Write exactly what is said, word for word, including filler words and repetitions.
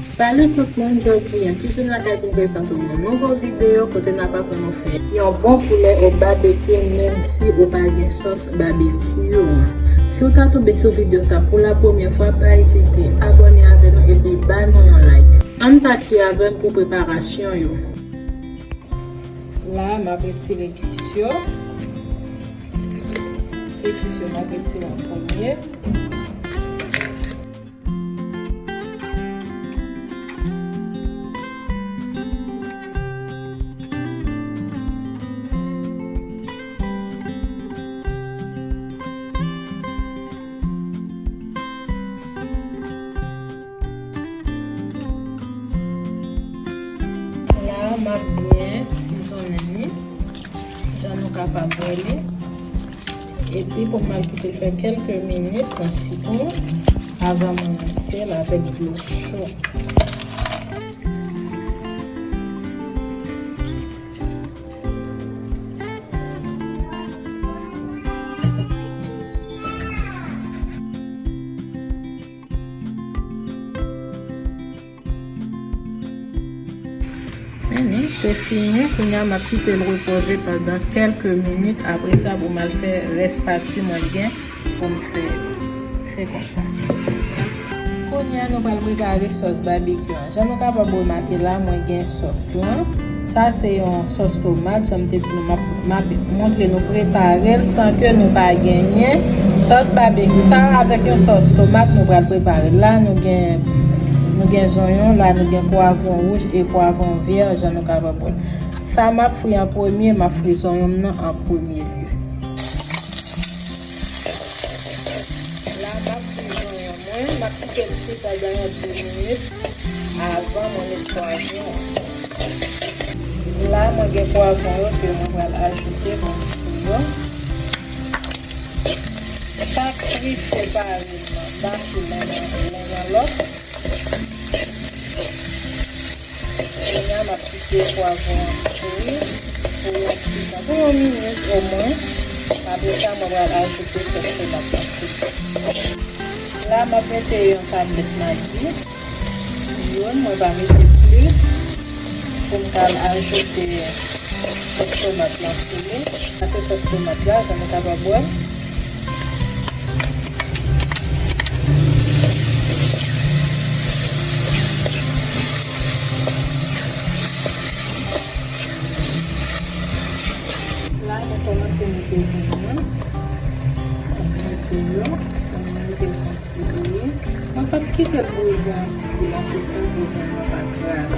Salut tout moun, jodi a Cuisine Lakay vin prezante w yon nouvo videyo kote n ap aprann ou fè yon bon poulè o babekyou, menm si ou pa gen sòs babekyou an. Si w ta tonbe sou videyo sa pou la premyè fwa, pa ezite abòne avè nou epi ba nou yon like. Ann pati avè m pou preparasyon yo. La, m ap retire kis yo. Se kis yo m ap retire an premye. La, m ap byen sizonnen li, jan nou kapab wè li. Epi pou m al kite l fè kèlke minit nan sitwon avan mwen rinse l avèk dlo cho. Men se fini. Kounye a, m ap kite l repoze pandan kèlke minit. Apre sa, pou m al fè rès pati mwen gen pou m fè. Se konsa. Kounye a, nou pral prepare sòs babekyou an. Jan nou kapab remake la, mwen gen sòs lan. Sa se yon sòs tomat, jan m te di nou, m ap, m ap montre nou prepare l san ke nou pa genyen sòs babekyou. Sa avèk yon sòs tomat nou pral prepare l. La, nou gen, nou gen zonyon, la, nou gen pwavwon wouj e pwavwon vè, jan nou kapab wè. Sa m ap fri an premye, m ap fri zonyon m nan an premye lye. La, m ap fri zonyon mwen, m ap kite l fri pandan yon de minit avan mwen met pwavwon an. La, mwen gen pwavwon yo ke mwen pral ajoute nan fri yo. Chak fri separeman, pa sou youn nan lòt. Kounye a, m ap kite pwavwon an fri pou yon ti tan, pou yon minit omwen. Apre sa, mwen pral ajoute sòs tomat la sou li. La, m ap mete yon tablèt Magi, youn, mwen pa mete plis, pou m ka al ajoute sòs tomat la sou li. Sa se sòs tomat la, jan nou kapab wè. La, mwen kòmanse mete vin mwen. Mwen mete yo, mwen mete yon ti bouyi. Mwen p ap kite l bouyi anpil, anpil, pou vin mwen pa kraze.